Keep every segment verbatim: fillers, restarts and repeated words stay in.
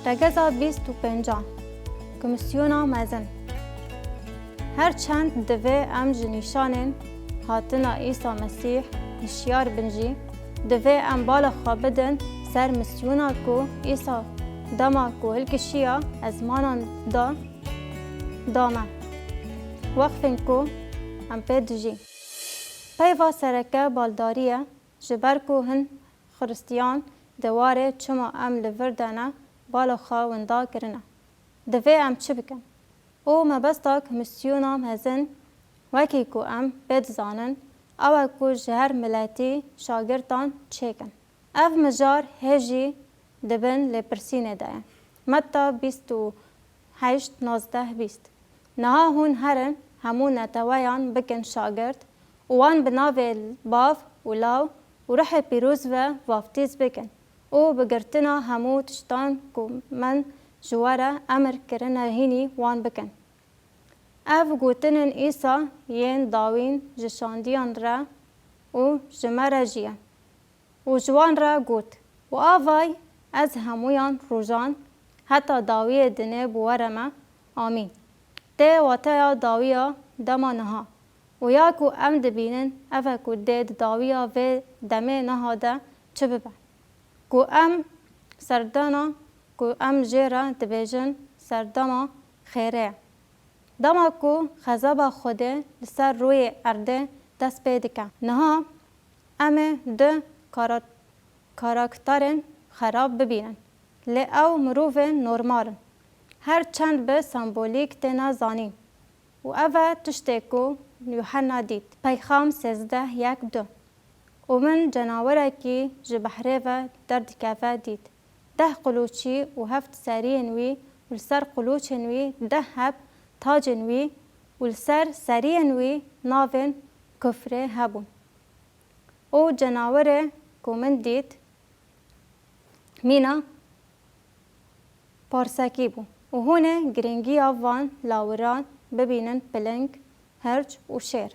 Tegeza bîst û pêncan. Komisyona Mezin. Her çend divê em ji nîşanên hatina Îsa Mesîh hişyar bin jî, divê em bala xwe bidin ser misyona ku Îsa dema ku hilkişiya ezmanan da, da me. Wexfên ku em pê dijîn. Peyva sereke baldarî ye, ji ber ku hin Xiristiyan di warê çima em li vir de ne, bala xwe winda kirine. Divê em çi bikin? Û mebesta Komisyona Mezin, wekî ku em pê dizanin, ew e ku ji her miletî şagirtan çêkin. Ev mijar hê jî di bin lêpirsînê de ye. Metta bîst û heşt, nozdeh, bîst. Niha hûn herin hemû neteweyan bikin şagirt û wan bi navê Bav û Law û Ruhê Pîroz ve vaftîz bikin û bi girtina hemû tiştan ku min ji we re emir kirine hînî wan bikin. Ev gotinên Îsa yên dawîn ji şandiyan re û ji me re jî ye. Û ji wan re got, û avay ez hemûyan rojan heta dawiyê dinê bi we re me. Amîn. Tê wateya dawiya dema niha. Û ya ku em dibînin, ev e ku dê di dawiya vê demê niha de çi bibe. Ku em serdana, ku em jê re dibêjin serdema xêrê ye. Dema ku xezaba Xwedê li ser rûyê erdê dest pê dike. Niha em ê du kara-, karakterên xerab bibînin. Lê ew mirovên normal in. Her çend bi sembolîk têne zanîn. Û ev e tiştê ku Yuhenna dît. Peyxam sêzdeh, yek, du. Û min cenawerekî ji behrê ve derdikeve dît. Deh qulûçî û heft seriyên wî û li ser qulûçên wî deh heb tacên wî û li ser seriyên wî navên kufrê hebûn. Û cenawerê ku min dît, mîna parsekî bû. Û hûn ê girîngiya van lawiran bibînin, piling, hirç û şêr.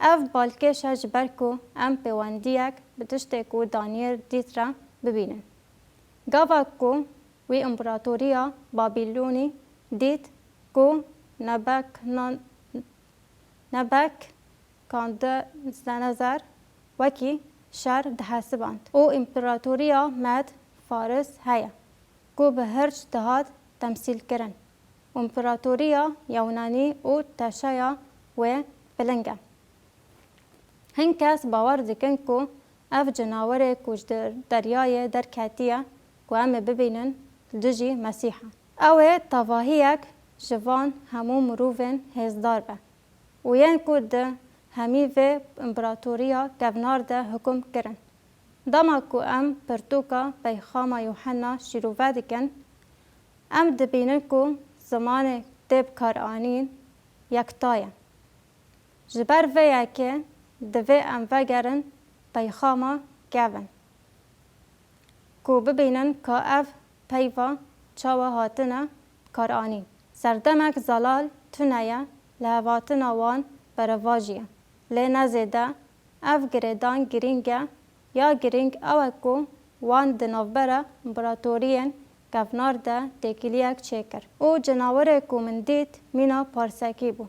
Ev balkêş e ji ber ku em pêwendiyek bi tiştê ku Daniel dît re bibînin. Gava ku wî împeratoriya Babilonî dît ku Nebeknan-, Nebekadnezer wekî şer dihesiband û împeratoriya Med Faris heye ku bi hirç dihat temsîlkirin. Împeratoriya Yewnanî û teşeya wê piling e. Hin kes bawer dikin ku ev cinawerê ku ji der-, deryayê derketiye ku em ê bibînin, dijî Mesîh e. Ew ê tevahiyek ji van hemû mirovên hêzdar be û yên ku di hemî vê împeratoriya kevnar de hukum kirin. Dema ku em pirtûka peyxama Yuhenna şîrove dikin, em dibînin ku zimanê tê bikaranîn yekta ye. Ji ber vê yekê divê em vegerin peyxama kevin, ku bibînin ka ev peyva çawa hatine bikaranîn. Serdemek zelal tune ye, lihevhatina wan berevajî ye. Lê ne zêde, ev girêdan girîng e, ya girîng ew e ku wan di navbera împeratoriyên kevnar de têkiliyek çêkir. Û cinawerê ku min dît mîna parsekî bû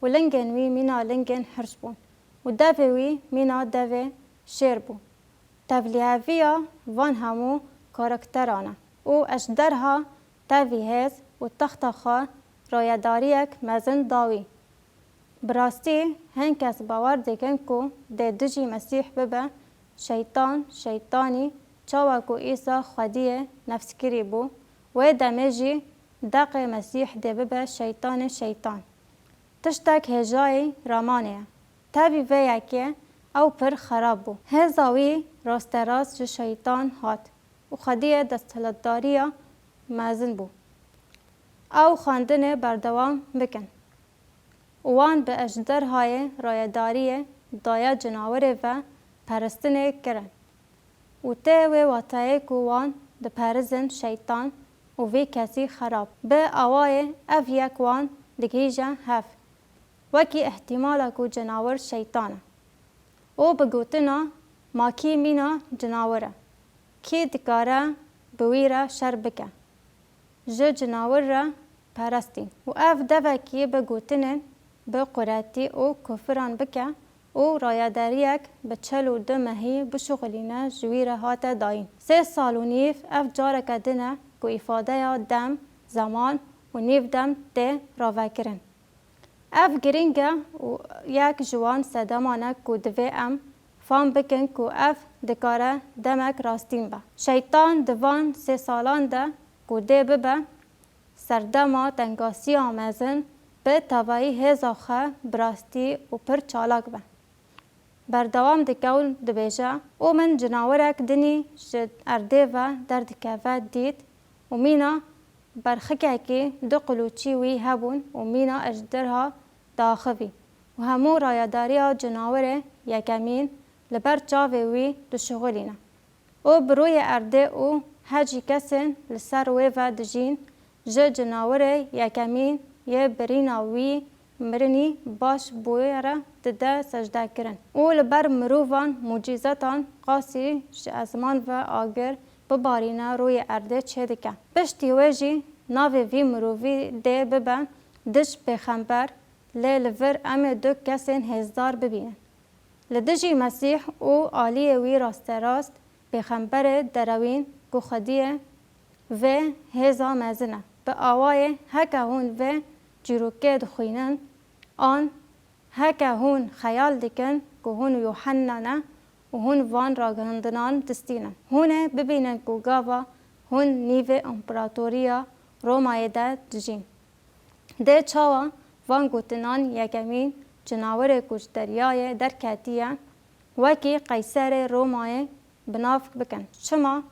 û lingên wî mîna lingên hirç bûn û devê wî mîna devê şêr bû. Tevlîheviya van hemû karakteran e û ejderha tevî hêz û texta xwe rayedariyek mezin da wî. Bi rastî, hin kes bawer dikin ku dê dijî Mesîh bibe şeytan, şeytanî, çawa ku Îsa xwediyê nefskirî bû, wê demê jî deqê Mesîh dê bibe şeytanê şeytan. Tiştek hêjayî ramanê ye. Tevî vê yekê ew pir xerab bû. Hêza wî rasterast ji şeytan hat û xwediyê desthilatdariya mezin bû. Ew xwendinê berdewam bikin. Û wan bi ejderhayê rayedariyê daye cinawerê ve peristinê kirin. Û tê wê wateyê ku wan diperizin şeytan û vî kesî xerab. Bi awayê ev yek wan digihîje hev. Wekî îhtîmala ku cinawer şeytan e. Û bi gotina ma kî mîna cinawer e? Kî dikare bi wî re şer bike? ji cinawir re perestîn û ev devekî bi gotinên bi quretî û kufiran bike û rayedariyek bi çil û du mehî bişuxulîne ji wî re hate dayîn. Sê sal û nîv ev careke din e ku îfadeya dem, zeman û nîvdem tê ravekirin. Ev girîng e û yek ji wan sedeman e ku divê em fam bikin ku ev dikare demek rastîn be. Şeytan di van sê salan de ku dê bibe serdema tengasiya mezin, bi tevayî hêza xwe bi rastî û pir çalak be. Berdewam dike û dibêje, û min cinawirek dinî ji erdê ve derdikeve dît û mîna berxikekî du qilûçî wî hebûn û mîna ejderha diaxivî û hemû rayedariya cinawirê yekemîn li ber çavê wî dişuxulîne. Û bi rûyê erdê û hecî kesên li ser wê ve dijîn, ji cinawirê yekemîn yê birîna wî mirinî baş bûye re dide secdekirin. Û li ber mirovan mucîzetan qasî ji ezman ve agir bibarîne rûyê erdê çêdike. Piştî wê jî navê vî mirovî dê bibe dij pêxember, lê li vir em ê du kesên hêzdar bibînin. Li dijî Mesîh û aliyê wî rasterast pêxemberê derewîn ku xwediyê vê hêza mezin e. Bi awayê heke hûn vê çîrokê dixwînin an heke hûn xeyal dikin ku hûn Yuhanna ne û hûn van ragihandinan distînin, hûn ê bibînin ku gava hûn nîvê împeratoriya Romayê de dijîn. Dê çawa van gotinan yekemîn cinawirê ku ji deryayê derketiye wekî qeyserê Romayê bi nav bikin? Çima?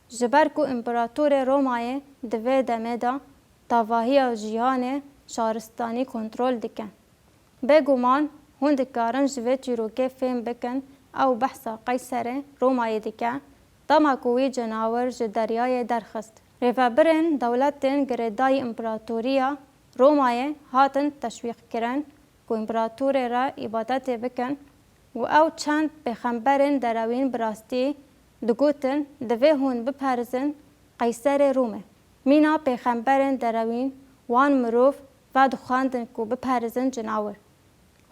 Ji ber ku împeratorê Romayê di vê demê de tevahiya cîhanê şaristanî kontrol dike. Bêguman hûn dikarin ji vê çîrokê fêm bikin, ew behsa qeyserê Romayê dike, dema ku wî cinawir ji deryayê derxist. Rêvebirên dewletên girêdayî împeratoriya Romayê hatin teşwîqkirin ku împeratorê re îbadetê bikin û ew çend pêxemberên derewîn bi rastî digotin, divê hûn biperizin qeyserê Rûmê. Mîna pêxemberên derewîn wan mirov vedixwendin ku biperizin cinawir.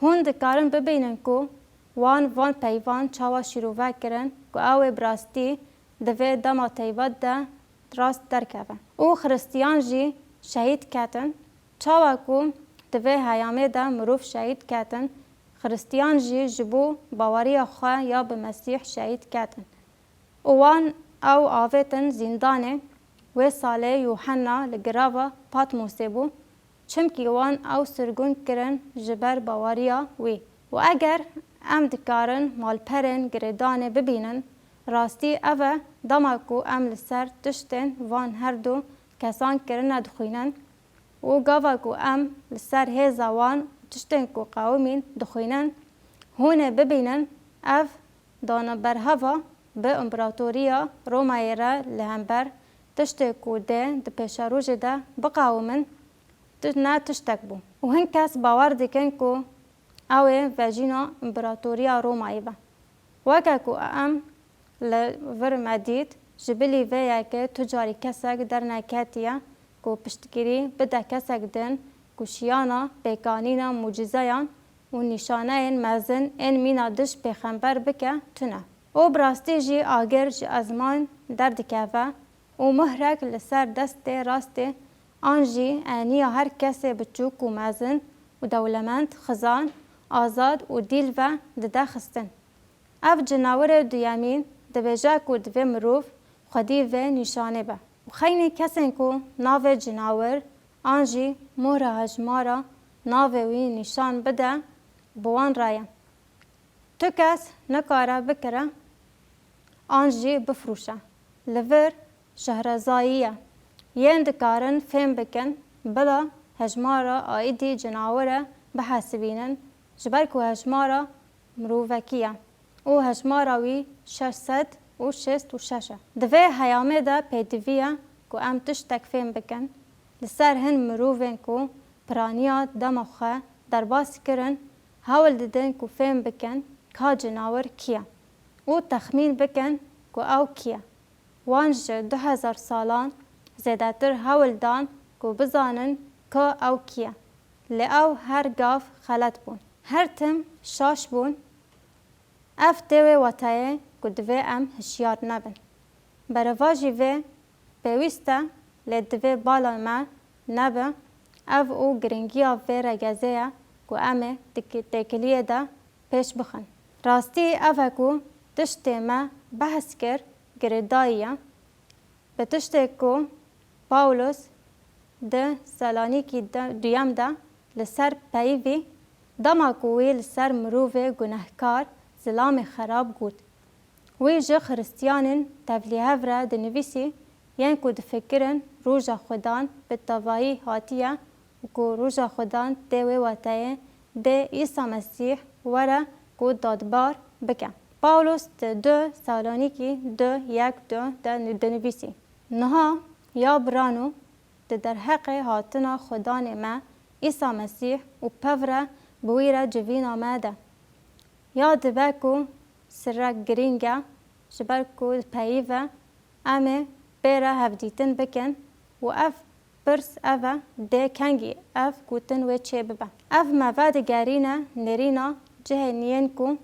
Hûn dikarin bibînin ku wan van peyvan çawa şîrove kirin ku ew ê bi rastî di vê dema teybet de rast derkevin. Û Xiristiyan jî şehîd ketin. Çawa ku di vê heyamê de mirov şehîd ketin, Xiristiyan jî ji bo baweriya xwe ya bi Mesîh şehîd ketin. Û wan ew avêtin zîndanê. Wê salê Yuhanna li girava Patmosê bû, çimkî wan ew sirgûn kirin ji ber baweriya wî. Û eger em dikarin malperên girêdanê bibînin, rastî ev e, dema ku em li ser tiştên van her du kesan kirine dixwînin û gava ku em li ser hêza wan û tiştên ku qewimîn dixwînin, hûn ê bibînin ev dana berheva bi împeratoriya Romayê re li hember tiştê ku dê di pêşerojê de biqewimin, ti-, ne tiştek bû. Û hin kes bawer dikin ku ew ê vejîna împeratoriya Romayê be. Weke ku em li vir me dît, ji bilî vê yekê tu carî kesek derneketiye ku piştgirî bide kesek din ku şiyana pêkanîna mucîzeyan û nîşaneyên mezin ên mîna dij pêxember bike tune. Û bi rastî jî agir ji ezman derdikeve û muhrek li ser destê rastê an jî eniya her kesê biçûk û mezin û dewlemend, xizan, azad û dîl ve dide xistin. Ev cinawirê duyemîn dibêje ku divê mirov xwedî vê nîşanê be. Û xeynî kesên ku navê cinawir an jî mohra hejmara navê wî nîşan bide, bi wan re ye. Tu kes nikare bikire an jî bifrûşe. Li vir şehrezayî ye. Yên dikarin fêm bikin, bila hejmara aîdî cinawire bihesibînin, ji ber ku hejmara mirovekî ye û hejmara wî şeş sed û şêst û şeş e. Di vê heyamê de pêdivî ye ku em tiştek fêm bikin, li ser hin mirovên ku piraniya dema xwe derbas kirin, hewl didin ku fêm bikin ka cinawir kî ye û texmîn bikin ku ew kî ye. Wan ji du hezar salan zêdetir hewl dan ku bizanin ka ew kî ye. Lê ew her gav xelet bûn. Her tim şaş bûn. Ev tê wê wateyê ku divê em hişyar nebin. Berevajî vê pêwîst e, lê divê bala me nebe. Ev û giringiya vê regezê ye ku em ê di têkiliyê de pêş bixin. Rastî ev e ku tiştê me behs kir girêdayî ye. Bi tiştê ku Pawlos di Sesalonîkî de, duyem de li ser peyivî, dema ku wî li ser mirovê gunehkar zilamê xerab got. Wî ji Xiristiyanên tevlîhev re dinivîsî, yên ku difikirin roja Xudan bi tevahî hatiye û ku roja Xudan tê wê wateyê dê Îsa Mesîh were ku dadbar bike. Pawlos di du Sesalonîkî du yek du de dinivîsî, Niha ya birano, di derheqê hatina Xudanê me Îsa Mesîh û pev re bi wî re civîna me de, ya dibe ku sirek girîng e, ji ber ku di peyî ve em ê pê re hevdîtin bikin û ev pirs ev e, dê kengî ev gotin wê çêbibe. Ev me vedigerîne nêrîna cihên yên ku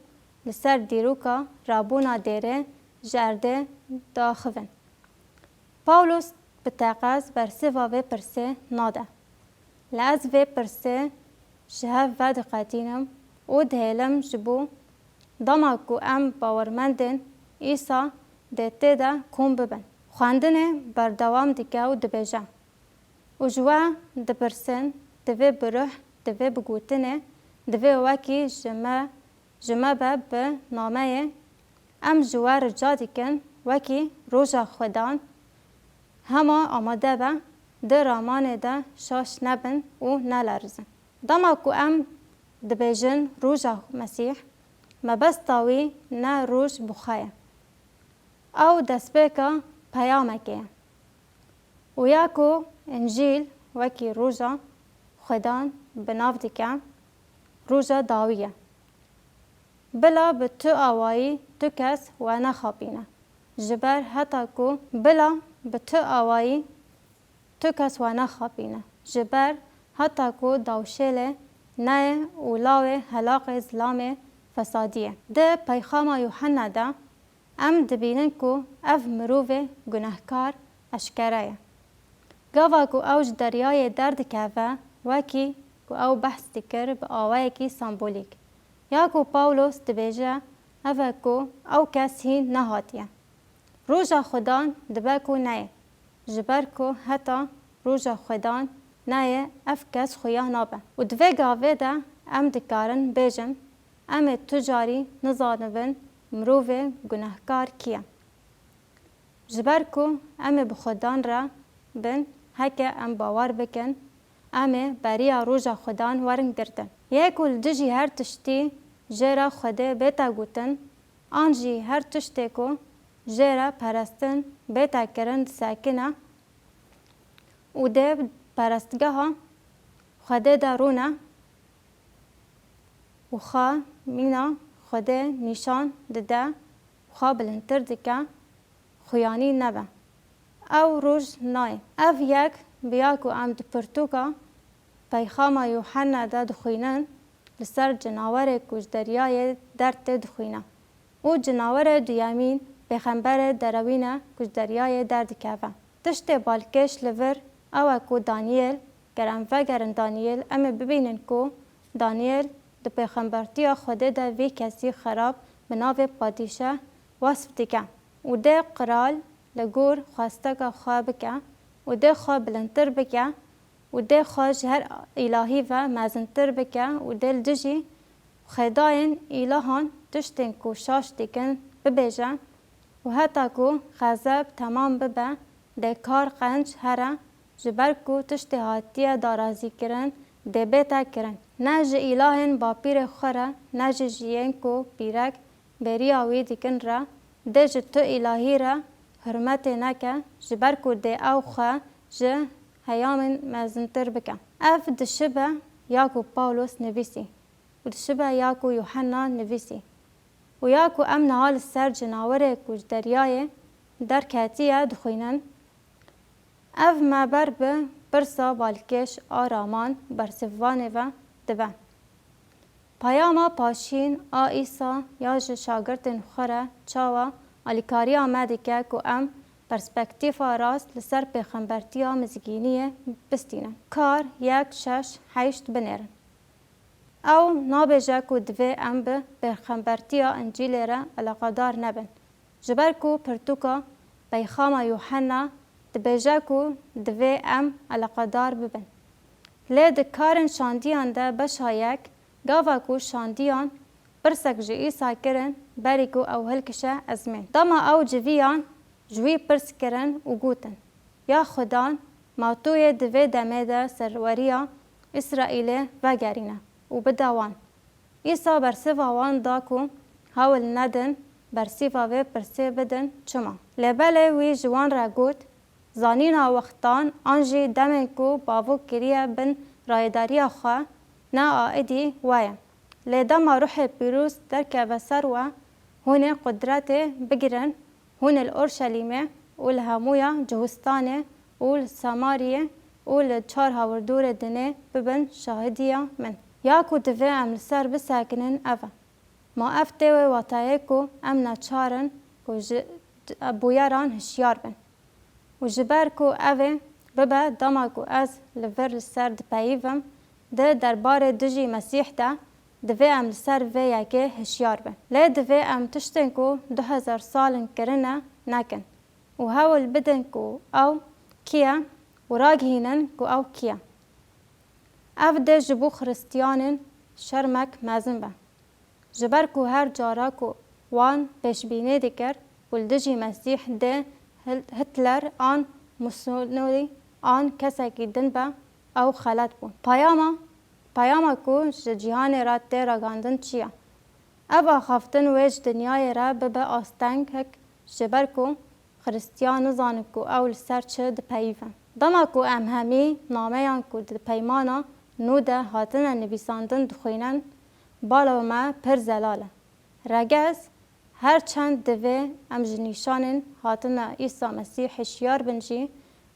li ser dîroka rabûna dêrê ji erdê diaxivin. Pawlos bi teqez bersiva vê pirsê nade. Lê ez vê pirsê ji hev vediqetînim û dihêlim ji bo dema ku em bawermendên Îsa dê tê de kom bibin. Xwendinê berdewam dike û dibêje, Û ji we dipirsin, divê bi ruh, divê bi gotinê, divê wekî ji me, ji me be bi nameyê. Em ji we rica dikin, wekî roja Xudan, hema amade be, di ramanê de şaş nebin û nelerizin. Dema ku em dibêjin roja Mesîh, mebesta wî ne roj bi xwe ye. Ew destpêka peyamekê ye. Û ya ku Încîl wekî roja Xudan bi nav dike, roja dawî ye. Bila bi tu awayî tu kes we nexapîne. Ji ber heta ku bila bi tu awayî tu kes we nexapîne. Ji ber heta ku dawşêlê neyê û lawê helaqê zilamê fesadiyê. Di peyxama Yuhanna de, Em dibînin ku ev mirovê gunehkar eşkere ye. Gava ku ew ji deryayê derdikeve, wekî ku ew behs dikir bi awayekî sembolîk. Ya ku Pawlos dibêje, ev e ku ew kes hîn nehatiye. Roja Xudan dibe ku neyê. Ji ber ku heta roja Xudan neyê, ev kes xuya nabe. Û di vê gavê de em dikarin bêjin, em ê tu carî nizanibin mirovê gunehkar kî ye. Ji ber ku em ê bi Xudan re bin, heke em bawer bikin, em ê beriya roja Xudan werin girtin. Yê ku li dijî her tiştî jê re Xwedê bête gotin, an jî her tiştê ku jê re perestin bête kirin disekine û dê perestgeha Xwedê de rûne û xwe mîna Xwedê nîşan dide û xwe bilindtir dike, xuyanî nebe. Ew roj nayê. Ev yek bi ya ku em di pirtûka Peyxama Yuhanna de dixwînin, li ser cinawerê ku ji deryayê derdtê dixwîne. Û cinawere duyemîn pêxemberê derewîn e ku ji deryayê derdikeve. Tiştê balkêş li vir ew e ku Daniyêl, ger em vegerin Daniyêl, em ê bibînin ku Daniyêl di pêxembertiya Xwedê de vî kesî xerab bi navê padîşe wesf dike û dê qral li gor xwesteka xwe bike û dê xwe bilindtir bike û dê xwe ji her îlahî ve mezintir bike û dê li dijî xwedayên îlahan tiştên ku şaş dikin bibêje û heta ku xezeb temam bibe, dê kar qenc here, ji ber ku tiştê hatiye darazîkirin dê bête kirin. Ne ji îlahên bapîrê xwe re, ne jî ji yên ku pîrek bêriya wî dikin re, dê ji tu îlahî re hurmetê neke, ji ber ku dê ew xwe ji heyamên mezintir bike. Ev dişibe ya ku Pawlos nivîsî û dişibe ya ku Yuhanna nivîsî û ya ku em niha li ser cinawerê ku ji deryayê derketiye dixwînin. Ev me ber bi pirsa balkêş a raman bersivvanê ve dibe. Peyama paşîn a Îsa ya ji şagirtên xwe re çawa alîkariya me dike ku em perspektîfa rast li ser pêxembertiya mizgîniyê bistînin? Kar yek şeş heşt binêrin. Ew nabêje ku divê em bi pêxembertiya Încîlê re eleqedar nebin, ji ber ku pirtûka Peyxama Yuhenna dibêje ku divê em eleqedar bibin. Lê di karên şandiyan de beşa yek, gava ku şandiyan pirsek ji Îsa kirin, berî ku ew hilkişe ezmên. Dema ew civiyan ji wî pirs kirin û gotin, Ya Xudan, ma tu yê di vê demê de serweriya Îsraîlê vegerîne û bide wan? Îsa bersiva wan da ku hewl nedin bersiva vê pirsê bidin, çima? Lê belê wî ji wan re got, Zanîna wextan an jî demên ku bavok kiriye bin rayedariya xwe, ne a êdî we ye. Lê dema Ruhê Pîroz derkeve ser we, hûn ê qudretê bigirin, hûn ê li Orşelîmê û li hemûya Cihistanê û li Samariyê û li çar hawirdorê dinê bibin şahidiya min. Ya ku divê em li ser bisekinin ev e. Ma ev tê wê wateyê ku em neçar in ku ji bûyeran hişyar bin. Û ji ber ku ev ê bibe dema ku ez li vir li ser dipeyivim, di derbarê dijî Mesîh de divê em li ser vê yekê hişyar bin. Lê divê em tiştên ku du hezar sal in kirine nekin û hewl bidin ku ew kî ye û ragihînin ku ew kî ye. Ev dê ji bo Xiristiyanên şermek mezin be. Ji ber ku her cara ku wan pêşbînê dikir ku li dijî Mesîh dê Hil-, Hitler an Mussolini an kesekî din be, ew xelet bûn. Peyama, peyama ku ji cîhanê re tê ragihandin çi ye? Ev axaftin wê ji dinyayê re bibe astengek, ji ber ku Xiristiyan nizanin ku ew li ser çi dipeyivin. Dema ku em hemî nameyan ku di Peymana Nû de hatine nivîsandin dixwînin, bala me pir zelal e. Regez, her çend divê em ji nîşanên hatina Îsa Mesîh hişyar bin jî,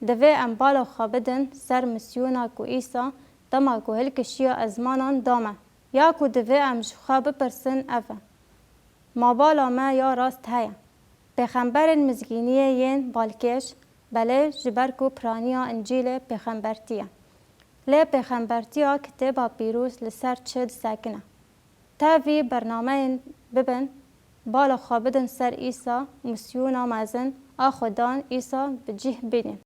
divê em bala xwe bidin ser misyona ku Îsa dema ku hilkişiya ezmanan da me. Ya ku divê em ji xwe bipirsin ev e, Ma bala me ya rast heye? Pêxemberên mizgîniyê yên balkêş, belê, ji ber ku piraniya Încîlê pêxembertî ye. Lê pêxembertiya Kitêba Pîroz li ser çi disekine? Tevî bernameyên bibin, bala xwe bidin ser Îsa û misyona mezin a Xudan Îsa bi cih bînin.